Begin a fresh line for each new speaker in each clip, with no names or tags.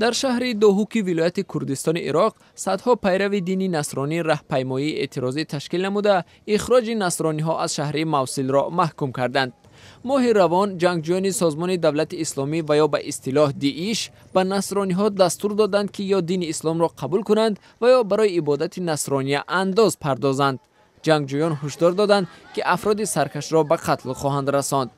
Дар шаҳри Доҳуки вилояти Курдистони Ироқ садҳо пайрави дини насронӣ раҳпаймоии эътирозӣ ташкил намуда, ихроҷи насрониҳо аз шаҳри Мавсилро маҳкум карданд. Моҳи равон ҷангҷӯёни Созмони давлати исломӣ ва ё ба истилоҳ ДИИШ ба насрониҳо дастур доданд, ки ё дини исломро қабул кунанд ва ё барои ибодати насрония андоз пардозанд. Ҷангҷӯён ҳушдор доданд, ки афроди саркашро ба қатл хоҳанд расонд.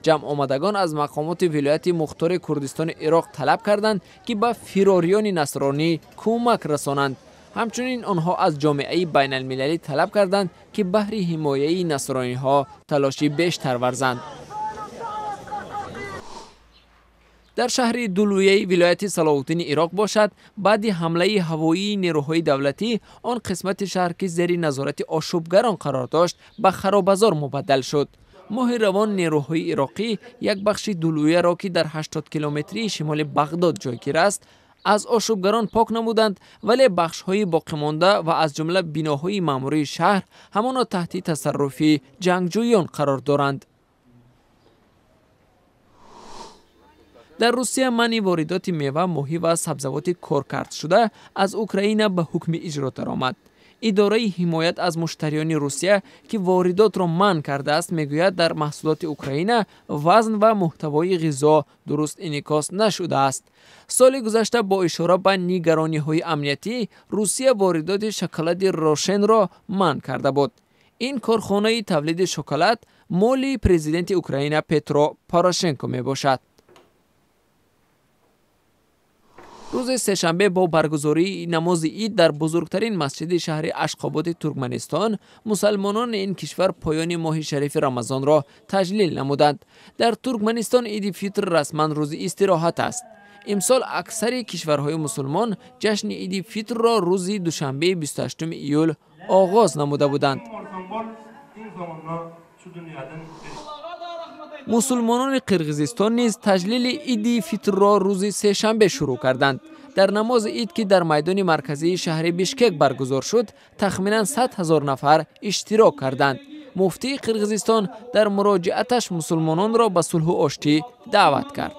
Ҷамъомадагон аз мақомоти вилояти мухтори Курдистони Ироқ талаб карданд, ки ба фирориёни насронӣ кӯмак расонанд. Ҳамчунин онҳо аз ҷомеаи байналмилалӣ талаб карданд, ки баҳри ҳимояи насрониҳо талоши бештар варзанд. Дар шаҳри Дулуяи вилояти Салоҳуддини Ироқ бошад, баъди ҳамлаи ҳавоии нерӯҳои давлатӣ он қисмати шаҳр, ки зери назорати ошӯбгарон қарор дошт, ба харобазор мубаддал шуд. Моҳи равон нерӯҳои ироқӣ як бахши Дулуяро, ки дар 80 километрии шимоли Бағдод ҷойгир аст, аз ошӯбгарон пок намуданд, вале бахшҳои боқимонда ва аз ҷумла биноҳои маъмурии шаҳр ҳамоно таҳти тасарруфи ҷангҷӯён қарор доранд. Дар Русия манъи воридоти мева, моҳӣ ва сабзавоти коркардшуда аз Украина ба ҳукми иҷро даромад. Идораи ҳимоят аз муштариёни Русия, ки воридотро манъ кардааст, мегӯяд, дар маҳсулоти Украина вазн ва муҳтавои ғизо дуруст инъикос нашудааст. Соли гузашта бо ишора ба нигарониҳои амниятӣ Русия воридоти шоколади Рошенро манъ карда буд. Ин корхонаи тавлиди шоколад моли президенти Украина Петро Порошенко мебошад. Рӯзи сешанбе бо баргузории намози ид дар бузургтарин масҷиди шаҳри Ашқободи Туркманистон мусалмонони ин кишвар поёни моҳи шарифи Рамазонро таҷлил намуданд. Дар Туркманистон иди фитр расман рӯзи истироҳат аст. Имсол аксари кишварҳои мусулмон ҷашни иди фитрро рӯзи душанбеи 28 июл оғоз намуда буданд. Мусулмонони Қирғизистон низ таҷлили иди фитрро рӯзи сешанбе шурӯъ карданд. Дар намози ид, ки дар майдони марказии шаҳри Бишкек баргузор шуд, тахминан 100 ҳазор нафар иштирок карданд. Муфтии Қирғизистон дар муроҷиаташ мусулмононро ба сулҳу оштӣ даъват кард.